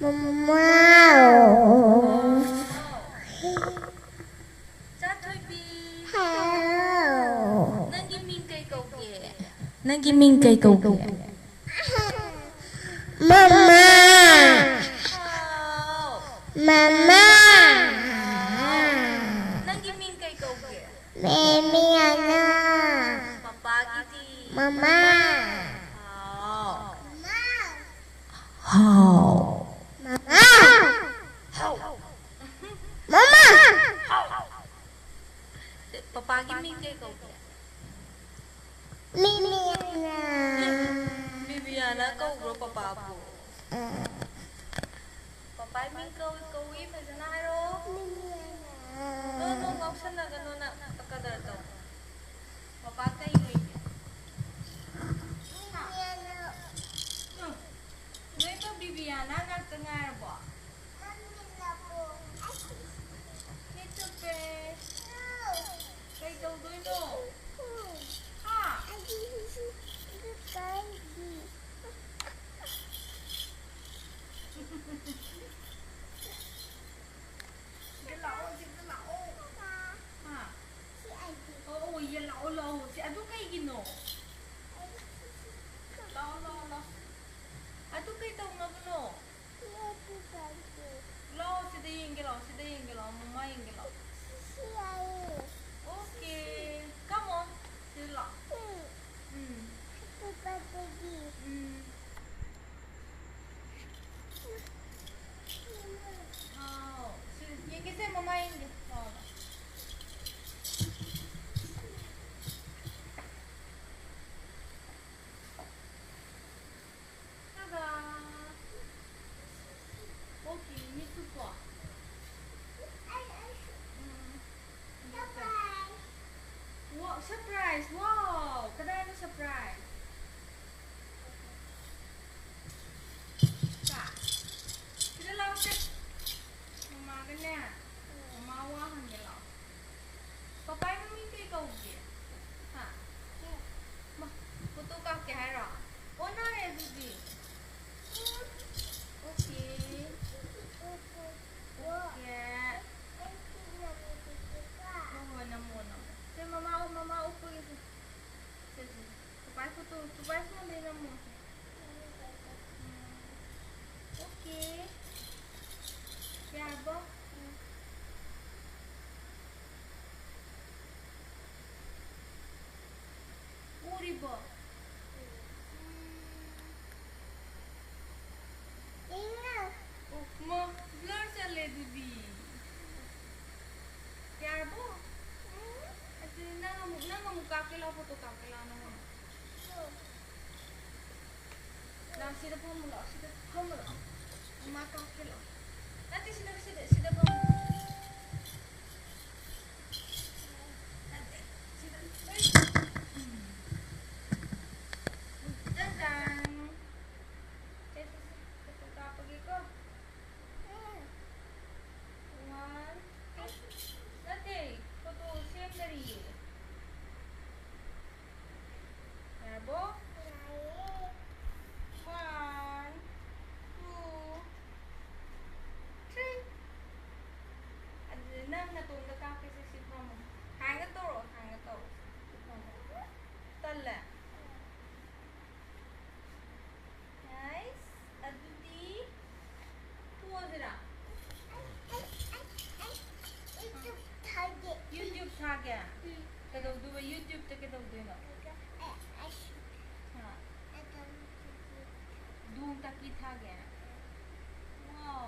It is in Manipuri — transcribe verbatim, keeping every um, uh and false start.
ꯃꯃꯥꯎ꯫ ꯆꯥꯊꯣꯏꯕꯤ꯫ ꯍꯥꯎ꯫ ꯅꯪꯒꯤ ꯃꯤꯡ ꯀꯩ ꯀꯧꯒꯦ? ꯅꯪꯒꯤ ꯃꯤꯡ ꯀꯩ ꯀꯧꯒꯦ? ꯃꯃꯥ꯫ ꯍꯥꯎ꯫ ꯃꯃꯥ꯫ ꯅꯪꯒꯤ ꯃꯤꯡ ꯀꯩ ꯀꯧꯒꯦ? ꯃꯦꯃꯤꯌꯥꯅ꯫ ꯄꯄꯥꯒꯤꯗꯤ? ꯃꯃꯥ꯫ ꯍꯥꯎ꯫ ꯍꯥꯎ꯫ ꯃꯃꯥ꯫ ꯃꯃꯥ꯫ ꯄꯄꯥꯒꯤ ꯃꯤꯡ ꯀꯩ ꯀꯧꯒꯦ? ꯃꯤꯃꯤꯌꯥꯅ꯫ ꯃꯤꯃꯤꯌꯥꯅ ꯀꯧꯕ꯭ꯔꯣ ꯄꯄꯥꯕꯨ? ꯑ꯫ ꯄꯄꯥꯏ ꯃꯤꯡ ꯀꯧꯏ, ꯀꯧꯏ, ꯐꯖꯅ ꯍꯥꯏꯔꯣ꯫ ꯃꯤꯃꯤꯌꯥꯅ꯫ ꯅꯣ, ꯅꯣ, ꯉꯥꯎꯁꯟꯅꯒꯅꯣ ꯅꯪ, ꯀꯗꯔ ꯇꯧ꯫ ꯄꯄꯥ ꯀꯩ ꯃꯤꯡ? ꯃꯤꯃꯤꯌꯥꯅ꯫ ꯎꯝ꯫ ꯅꯣꯏꯃꯛ ꯕꯤꯕꯤꯌꯥꯅ ꯉꯥꯛꯇ ꯉꯥꯏꯔꯕꯣ? ꯃꯤꯠ ꯆꯨꯞꯄꯦ꯫ ꯀꯩ ꯇꯧꯗꯣꯏꯅꯣ? ꯍꯥ? ꯁꯤꯗ ꯂꯥꯛꯑꯣ, ꯁꯤꯗ ꯂꯥꯛꯑꯣ꯫ ꯍꯥ? ꯑꯣ, ꯑꯣ, ꯌꯦ, ꯂꯥꯛꯑꯣ, ꯂꯥꯛꯑꯣ꯫ ꯁꯤ, ꯑꯗꯨ ꯀꯩꯒꯤꯅꯣ? ꯂꯥꯛꯑꯣ, ꯂꯥꯛꯑꯣ, ꯂꯥꯛꯑꯣ꯫ ꯑꯗꯨ ꯀꯩ ꯇꯧꯅꯕꯅꯣ? ꯂꯥꯛꯑꯣ, ꯁꯤꯗ ꯌꯦꯡꯒꯦ, ꯂꯥꯛꯑꯣ, ꯁꯤꯗ ꯌꯦꯡꯒꯦ, ꯂꯥꯛꯑꯣ, ꯃꯃꯥ ꯌꯦꯡꯒꯦ, ꯂꯥꯛꯑꯣ꯫ Okay, come on. ꯁꯤꯗ ꯂꯥꯛꯑꯣ꯫ ꯎꯝ꯫ ꯎꯝ꯫ ꯍꯥꯎ, ꯁꯤ ꯌꯦꯡꯒꯦꯁꯦ, ꯃꯃꯥ ꯌꯦꯡꯒꯦ꯫ ꯂꯥꯛꯑꯣ, ꯂꯥꯛꯑꯣ꯫ ꯇꯥꯗꯥ! Okay, ꯃꯤꯠ ꯆꯨꯞꯄꯣ꯫ ꯎꯝ꯫ ꯋꯥ-, surprise! Wow! ꯀꯗꯥꯏꯅꯣ surprise? ꯀꯥ, ꯁꯤꯗ ꯂꯥꯎꯁꯦ꯫ ꯃꯃꯥꯒꯅꯦ, ꯃꯃꯥ ꯋꯥ ꯍꯪꯒꯦ ꯂꯥꯎ꯫ ꯄꯄꯥꯏ ꯃꯃꯤꯡ ꯀꯩ ꯀꯧꯒꯦ? ꯍꯥ? ꯃ-, photo ꯀꯥꯞꯀꯦ ꯍꯥꯏꯔꯣ? ꯑꯣꯟꯅꯔꯦ ꯑꯗꯨꯗꯤ꯫ Okay꯫ ꯎꯔꯤꯕꯣ? ꯎꯝ꯫ ꯏꯃꯥ꯫ ꯑꯣ, ꯃꯥ, blur ꯆꯠꯂꯦ ꯑꯗꯨꯗꯤ꯫ ꯌꯥꯔꯕꯣ? ꯎꯝ꯫ ꯑꯗꯨꯗꯤ ꯅꯪ ꯑꯃꯨꯛ, ꯅꯪ ꯑꯃꯨꯛ ꯀꯥꯞꯀꯦ ꯂꯥꯎ, photo ꯀꯥꯞꯀꯦ ꯂꯥꯎ, ꯅꯪ ꯑꯃꯨꯛ꯫ ꯎꯝ꯫ ꯂꯥꯛ, ꯁꯤꯗ ꯐꯝꯃꯨ ꯂꯥꯛꯑꯣ, ꯁꯤꯗ ꯐꯝꯃꯨ ꯂꯥꯛꯑꯣ꯫ ꯏꯃꯥ ꯀꯥꯞꯀꯦ ꯂꯥꯛꯑꯣ꯫ ꯅꯠꯇꯦ, ꯁꯤꯗ, ꯁꯤꯗ, ꯁꯤꯗ ꯐꯝꯃꯨ꯫ ꯅꯠꯇꯦ, ꯁꯤꯗ꯫ ꯎꯝ꯫ ꯆꯟ ꯆꯟ꯫ ꯁꯦ, ꯁꯦ, ꯁꯦ, photo ꯀꯥꯞꯄꯒꯦꯀꯣ꯫ One, two, ꯅꯠꯇꯦ, photo ꯁꯦꯝꯗꯔꯤꯌꯦ꯫ ꯌꯥꯔꯕꯣ? ꯌꯥꯔꯦ꯫ One, two, three꯫ ꯑꯗꯨꯗꯤ ꯅꯪ ꯅꯇꯣꯝꯗ ꯀꯥꯞꯀꯦꯁꯦ, ꯁꯤ ꯐꯝꯃꯣ꯫ ꯍꯥꯏꯅ ꯇꯧꯔꯣ, ꯍꯥꯏꯅ ꯇꯧꯔꯣ꯫ ꯁꯤ ꯐꯝꯃꯣ꯫ ꯇꯜꯂꯦ? Nice꯫ ꯑꯗꯨꯗꯤ ꯄꯣꯖꯤꯔꯥ? YouTube ꯊꯥꯒꯦ꯫ YouTube ꯊꯥꯒꯦ? ꯎꯝ꯫ ꯀꯩꯗꯧꯗꯣꯏꯕ? YouTube-ꯇ ꯀꯩꯗꯧꯗꯣꯏꯅꯣ? ꯑꯗꯨꯒ, ꯑꯦ, ꯑꯩꯁꯨ ꯍꯥ? ꯑꯗꯨꯝ ꯗꯣꯡ ꯇꯥꯀꯤ ꯊꯥꯒꯦ? Wow꯫